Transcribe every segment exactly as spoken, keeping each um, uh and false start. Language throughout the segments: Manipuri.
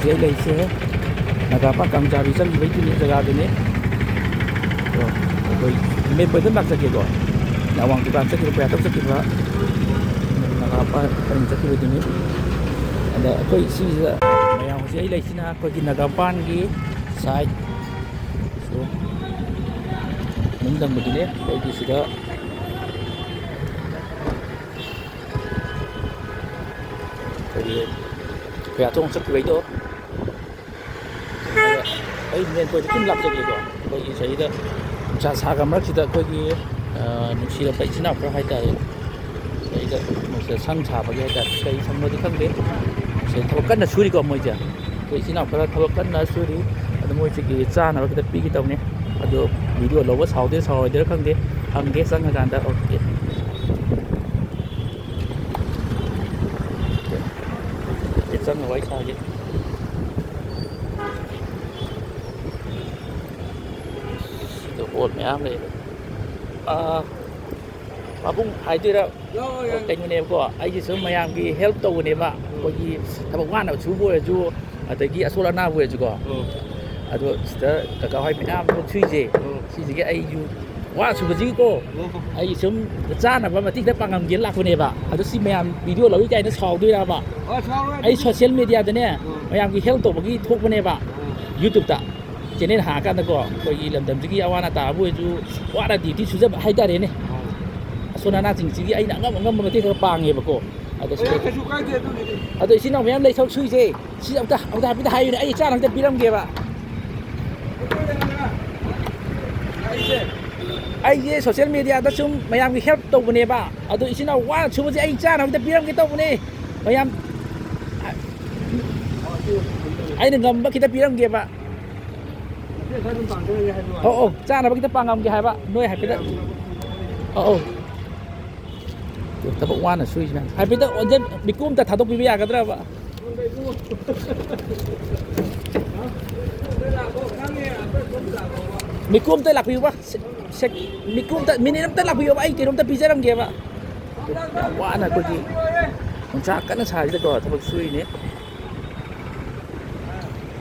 ꯑꯩ ꯂꯩꯁꯦ ꯅꯥꯒꯥꯄꯥ ꯀꯥꯡꯖꯥꯕꯤ ꯆꯪꯈꯤꯕꯩꯗꯨꯅꯤ, ꯖꯒꯥꯗꯨꯅꯤ꯫ ꯑꯗꯣ ꯑꯩꯈꯣꯏ ꯃꯦꯞ ꯑꯗꯨꯝ ꯂꯥꯛꯆꯒꯦꯀꯣ꯫ ꯑꯋꯥꯡ ꯗꯨꯀꯥꯟ ꯆꯠꯈꯤꯕ, ꯀꯌꯥꯇꯝ ꯆꯠꯈꯤꯕ ꯅꯥꯒꯥꯄꯥ ꯀꯔꯤ ꯆꯠꯈꯤꯕꯩꯗꯨꯅꯤ꯫ ꯑꯗ ꯑꯩꯈꯣꯏ ꯁꯤꯁꯤꯗ ꯃꯌꯥꯝ ꯍꯧꯖꯤꯛ ꯑꯩ ꯂꯩꯁꯤꯅ ꯑꯩꯈꯣꯏꯒꯤ ꯅꯥꯒꯥꯄꯥꯟꯒꯤ ꯁꯥꯏꯠ ꯁꯣ ꯅꯤꯡꯇꯝꯕꯗꯨꯅꯦ꯫ ꯑꯩꯈꯣꯏꯒꯤ ꯁꯤꯗ ꯑꯩꯈꯣꯏꯒꯤ ꯈꯨꯌꯥꯊꯣꯡ ꯆꯠꯈꯤꯕꯩꯗꯣ꯫ ꯑꯗ ꯑꯩ ꯃꯦꯟ ꯄꯣꯏꯟꯠꯇ ꯁꯨꯝ ꯂꯥꯛꯆꯒꯦꯀꯣ꯫ ꯑꯩꯈꯣꯏꯒꯤ ꯁꯤꯗꯩꯗ ꯅꯨꯡꯁꯥ ꯁꯥꯈ꯭ꯔ ꯃꯔꯛꯁꯤꯗ ꯑꯩꯈꯣꯏꯒꯤ, ꯑ, ꯅꯨꯡꯁꯤꯔꯕ ꯏꯆꯤꯟ ꯏꯅꯥꯎ ꯈꯔ ꯍꯥꯏꯇꯥꯔꯦ, ꯁꯤꯗꯩꯗ ꯃꯣꯏꯁꯤꯗ ꯁꯪ ꯁꯥꯕꯒꯤ ꯍꯥꯏꯇꯥꯔꯦ, ꯀꯔꯤ ꯁꯪꯅꯣꯗꯤ ꯈꯪꯗꯦ꯫ ꯁꯤꯗ ꯊꯕꯛ ꯀꯟꯅ ꯁꯨꯔꯤꯀꯣ ꯃꯣꯏꯁꯦ꯫ ꯑꯩꯈꯣꯏ ꯏꯆꯤꯟ ꯏꯅꯥꯎ ꯈꯔ ꯊꯕꯛ ꯀꯟꯅ ꯁꯨꯔꯤ꯫ ꯑꯗꯨ ꯃꯣꯏꯁꯤꯒꯤ ꯆꯥꯅꯕ ꯈꯤꯇ ꯄꯤꯒꯦ ꯇꯧꯅꯤ꯫ ꯑꯗꯣ ꯚꯤꯗꯤꯑꯣ ꯂꯧꯕ ꯁꯥꯎꯗꯣꯏꯔꯥ ꯁꯥꯎꯔꯣꯏꯗꯣꯏꯔꯥ ꯈꯪꯗꯦ, ꯍꯪꯒꯦ ꯆꯪꯉꯀꯥꯟꯗ꯫ ꯑꯣꯀꯦ꯫ ꯆꯪꯉ ꯋꯥꯔꯤ ꯁꯥꯒꯦ꯫ ꯁꯤꯗ ꯍꯣꯜ ꯃꯌꯥꯝ ꯂꯩꯔꯦ꯫ ꯑꯥ, ꯄꯥꯕꯨꯡ ꯍꯥꯏꯗꯣꯏꯔꯥ? ꯌꯥꯎ, ꯌꯥꯎ꯫ ꯀꯩꯅꯣꯅꯦꯕꯀꯣ, ꯑꯩꯒꯤ ꯁꯨꯝ ꯃꯌꯥꯝꯒꯤ ꯍꯦꯜꯞ ꯇꯧꯕꯅꯦꯕ꯫ ꯎꯝ꯫ ꯑꯩꯈꯣꯏꯒꯤ ꯊꯕꯛ ꯋꯥꯅ ꯁꯨꯕ ꯑꯣꯏꯔꯁꯨ, ꯑꯗꯒꯤ ꯑꯁꯣꯜ ꯑꯅꯥꯕꯨ ꯑꯣꯏꯔꯁꯨꯀꯣ꯫ ꯎꯝ꯫ ꯑꯗꯣ ꯁꯤꯗ ꯀꯀꯥ ꯍꯣꯏ ꯃꯌꯥꯝ ꯊꯕꯛ ꯁꯨꯏꯁꯦ, ꯎꯝ꯫ ꯁꯤꯁꯤꯒꯤ ꯑꯩꯁꯨ ꯋꯥ ꯁꯨꯕꯁꯤꯒꯤꯀꯣ, ꯎꯝ꯫ ꯑꯩ ꯁꯨꯝ ꯆꯥꯅꯕ ꯃꯇꯤꯛꯇ ꯄꯥꯡꯉꯝꯒꯦꯅ ꯂꯥꯛꯄꯅꯦꯕ꯫ ꯑꯗꯣ ꯁꯤ ꯃꯌꯥꯝ ꯚꯤꯗꯤꯑꯣ ꯂꯧꯏ ꯀꯥꯏꯅ ꯁꯥꯎꯗꯣꯏꯔꯕ? ꯑꯣ, ꯁꯥꯎꯔꯣꯏ ꯑꯩ ꯑꯗꯨꯗꯤ꯫ ꯁꯣꯁꯤꯌꯦꯜ ꯃꯦꯗꯤꯌꯥꯗꯅꯦ, ꯎꯝ꯫ ꯃꯌꯥꯝꯒꯤ ꯍꯦꯜꯞ ꯇꯧꯕꯒꯤ ꯊꯣꯛꯄꯅꯦꯕ꯫ ꯎꯝ꯫ ꯌꯨꯇ꯭ꯌꯨꯕꯇ ꯆꯦꯅꯦꯜ ꯍꯥꯡꯉꯀꯥꯟꯗꯀꯣ, ꯑꯩꯈꯣꯏꯒꯤ ꯂꯝꯗꯝꯁꯤꯒꯤ ꯑꯋꯥ ꯑꯅꯥ ꯇꯥꯕ ꯑꯣꯏꯔꯁꯨ, ꯋꯥꯅ ꯗ꯭ꯌꯨꯇꯤ ꯁꯨꯖꯕ ꯍꯥꯏꯇꯥꯔꯦꯅꯦ꯫ ꯎꯝ꯫ ꯑꯁꯣꯟ ꯑꯅꯥꯁꯤꯡꯁꯤꯒꯤ ꯑꯩꯅ ꯑꯉꯝ ꯑꯉꯝꯕ ꯃꯇꯦꯡ ꯈꯔ ꯄꯥꯡꯉꯦꯕꯀꯣ꯫ ꯑꯗꯣ ꯁꯤꯗ ꯑꯦ, ꯀꯩꯁꯨ ꯀꯥꯏꯗꯦ ꯑꯗꯨꯒꯤꯗꯤ꯫ ꯑꯗꯣ ꯏꯆꯤꯟ ꯏꯅꯥꯎ ꯃꯌꯥꯝ ꯂꯩ ꯊꯕꯛ ꯁꯨꯏꯁꯦ, ꯁꯤ ꯑꯝꯇ, ꯑꯝꯇ ꯍꯥꯏꯐꯦꯠ ꯍꯥꯏꯌꯨꯅꯦ, ꯑꯩ ꯆꯥꯅꯕ ꯑꯝꯇ ꯄꯤꯔꯝꯒꯦꯕ꯫ ꯑꯩꯁꯦ ꯁꯣꯁꯤꯌꯦꯜ ꯃꯦꯗꯤꯌꯥꯗ ꯁꯨꯝ ꯃꯌꯥꯝꯒꯤ ꯍꯦꯜꯞ ꯇꯧꯕꯅꯦꯕ, ꯑꯗꯣ ꯏꯆꯤꯟ ꯏꯅꯥꯎ ꯋꯥꯅ ꯁꯨꯕꯁꯦ ꯑꯩ ꯆꯥꯅꯕ ꯑꯝꯇ ꯄꯤꯔꯝꯒꯦ ꯇꯧꯕꯅꯦ ꯃꯌꯥꯝ꯫ ꯑꯩꯅ ꯉꯝꯕ ꯈꯤꯇ ꯄꯤꯔꯝꯒꯦꯕ꯫ ꯑꯧ, ꯑꯧ, ꯆꯥꯅꯕ ꯈꯤꯇ ꯄꯥꯡꯉꯝꯒꯦ ꯍꯥꯏꯕ ꯅꯣꯏ ꯍꯥꯏꯐꯦꯠꯇ꯫ ꯑꯧ, ꯑꯧ꯫ ꯊꯕꯛ ꯋꯥꯅ ꯁꯨꯏꯁꯤꯅ ꯍꯥꯏꯐꯦꯠꯇ ꯑꯣꯟꯁꯤꯟ-, ꯃꯤꯀꯨꯞ ꯑꯝꯇ ꯊꯥꯗꯣꯛꯄꯤꯕ ꯌꯥꯒꯗ꯭ꯔꯕ? ꯃꯤꯀꯨꯞ ꯑꯝꯇ ꯂꯥꯛꯄꯤꯌꯨꯕ꯫ ꯁꯦꯛ-, ꯁꯦꯛ-, ꯃꯤꯀꯨꯞ ꯑꯝꯇ, ꯃꯤꯅꯤꯠ ꯑꯝꯇ ꯂꯥꯛꯄꯤꯌꯨꯕ꯫ ꯑꯩ ꯀꯩꯅꯣꯝꯇ ꯄꯤꯖꯔꯝꯒꯦꯕ꯫ ꯌꯥꯝ ꯋꯥꯅ ꯑꯩꯈꯣꯏꯒꯤ ꯅꯨꯡꯁꯥ ꯀꯟꯅ ꯁꯥꯔꯤꯁꯤꯗꯀꯣ ꯊꯕꯛ ꯁꯨꯔꯤꯅꯦ꯫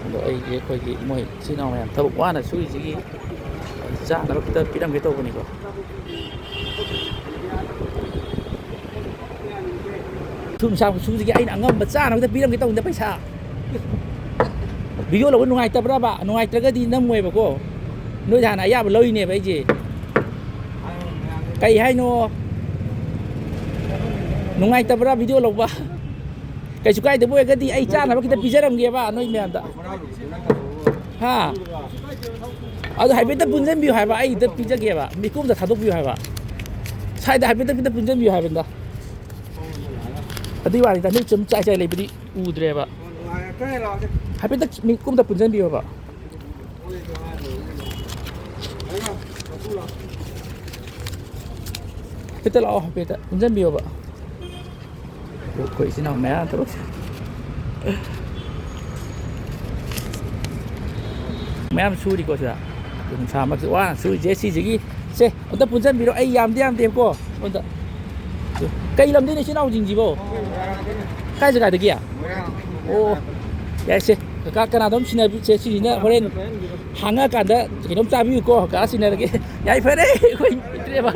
ꯑꯗꯣ ꯑꯩꯒꯤ, ꯑꯩꯈꯣꯏꯒꯤ ꯃꯣꯏ ꯏꯆꯤꯜ ꯏꯅꯥꯎ ꯃꯌꯥꯝ ꯊꯕꯛ ꯋꯥꯅ ꯁꯨꯔꯤꯁꯤꯒꯤ ꯆꯥꯅꯕ ꯈꯤꯇ ꯄꯤꯔꯝꯒꯦ ꯇꯧꯕꯅꯤꯀꯣ꯫ ꯁꯨꯝ ꯁꯥꯕ ꯁꯨꯁꯤꯒꯤ ꯑꯩꯅ ꯑꯉꯝꯕ ꯆꯥꯅꯕꯗ ꯄꯤꯔꯝꯒꯦ ꯇꯧꯕꯅꯤꯗ ꯄꯩꯁꯥ꯫ ꯚꯤꯗꯤꯑꯣ ꯂꯧꯕ ꯅꯨꯡꯉꯥꯏꯇꯕ꯭ꯔꯕ? ꯅꯨꯡꯉꯥꯏꯇ꯭ꯔꯒꯗꯤ ꯅꯝꯃꯣꯏꯕꯀꯣ꯫ ꯅꯣꯏꯗ ꯍꯥꯟꯅ ꯑꯌꯥꯕ ꯂꯧꯔꯤꯅꯦꯕ ꯑꯩꯁꯦ꯫ ꯀꯩ ꯍꯥꯏꯅꯣ? ꯅꯨꯡꯉꯥꯏꯇꯕ꯭ꯔꯥ ꯚꯤꯗꯤꯑꯣ ꯂꯧꯕ? ꯀꯩꯁꯨ ꯀꯥꯏꯗꯕ ꯑꯣꯏꯔꯒꯗꯤ ꯑꯩ ꯆꯥꯅꯕ ꯈꯤꯇ ꯄꯤꯖꯔꯝꯒꯦꯕ ꯅꯣꯏ ꯃꯌꯥꯝꯗ꯫ ꯍꯥ? ꯑꯗꯨ ꯍꯥꯏꯐꯦꯠꯇ ꯄꯨꯟꯁꯤꯟꯕꯤꯌꯨ ꯍꯥꯏꯕ, ꯑꯩ ꯈꯤꯇ ꯄꯤꯖꯒꯦꯕ, ꯃꯤꯀꯨꯞꯇ ꯊꯥꯗꯣꯛꯄꯤꯌꯨ ꯍꯥꯏꯕ꯫ ꯁ꯭ꯋꯥꯏꯗ ꯍꯥꯏꯐꯦꯠꯇ ꯈꯤꯇ ꯄꯨꯟꯁꯤꯟꯕꯤꯌꯨ ꯍꯥꯏꯕꯅꯤꯗ꯫ ꯑꯗꯨꯏ ꯋꯥꯅꯤꯗ, ꯅꯣꯏ ꯁꯨꯝ ꯆꯥꯏ ꯆꯥꯏ ꯂꯩꯕꯗꯤ ꯎꯗ꯭ꯔꯦꯕ꯫ ꯍꯥꯏꯐꯦꯠꯇ ꯃꯤꯀꯨꯞꯇ ꯄꯨꯟꯁꯤꯟꯕꯤꯌꯣꯕ꯫ ꯍꯥꯏꯐꯦꯠꯇ ꯂꯥꯛꯑꯣ, ꯍꯥꯏꯐꯦꯠꯇ ꯄꯨꯟꯁꯤꯟꯕꯤꯌꯣꯕ꯫ ꯑꯩꯈꯣꯏ ꯏꯆꯤꯟ ꯏꯅꯥꯎ ꯃꯌꯥꯝ ꯊꯕꯛ ꯃꯌꯥꯝ ꯁꯨꯔꯤꯀꯣ ꯁꯤꯗ꯫ ꯅꯨꯡꯁꯥꯃꯛꯁꯤ ꯋꯥꯅ ꯁꯨꯔꯤꯁꯦ ꯁꯤꯁꯤꯒꯤ꯫ ꯁꯦ, ꯑꯝꯇ ꯄꯨꯟꯁꯤꯟꯕꯤꯔꯣ꯫ ꯑꯩ ꯌꯥꯝꯗꯤ ꯌꯥꯝꯗꯦꯕꯀꯣ꯫ ꯑꯝꯇ꯫ ꯀꯩ ꯂꯝꯗꯩꯅꯣ ꯏꯆꯤꯟ ꯏꯅꯥꯎꯁꯤꯡꯁꯤꯕꯣ? ꯀꯥꯏ ꯖꯒꯥꯗꯒꯤ? ꯑꯣ, ꯌꯥꯏ ꯁꯦ꯫ ꯀꯀꯥ ꯀꯅꯥꯗꯣꯝ ꯁꯤꯟꯅꯕꯤꯁꯦ, ꯁꯤꯁꯤꯅ ꯍꯣꯔꯦꯟ ꯍꯥꯡꯉꯛꯑꯀꯥꯟꯗ ꯀꯩꯅꯣꯝ ꯆꯥꯕꯤꯌꯨꯀꯣ꯫ ꯀꯀꯥ ꯁꯤꯟꯅꯔꯒꯦ꯫ ꯌꯥꯏ, ꯐꯔꯦ꯫ ꯑꯩꯈꯣꯏ ꯂꯩꯇ꯭ꯔꯦꯕ꯫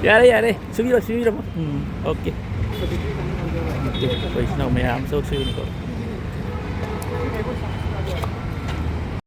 ꯌꯥꯔꯦ, ꯌꯥꯔꯦ꯫ ꯁꯨꯕꯤꯔꯣ, ꯁꯨꯕꯤꯔꯣ꯫ ꯎꯝ, ꯑꯣꯀꯦ꯫ ꯑꯣꯀꯦ꯫ ꯑꯩꯈꯣꯏ ꯏꯆꯤꯟ ꯏꯅꯥꯎ ꯃꯌꯥꯝ ꯊꯕꯛ ꯁꯨꯕꯅꯤꯀꯣ꯫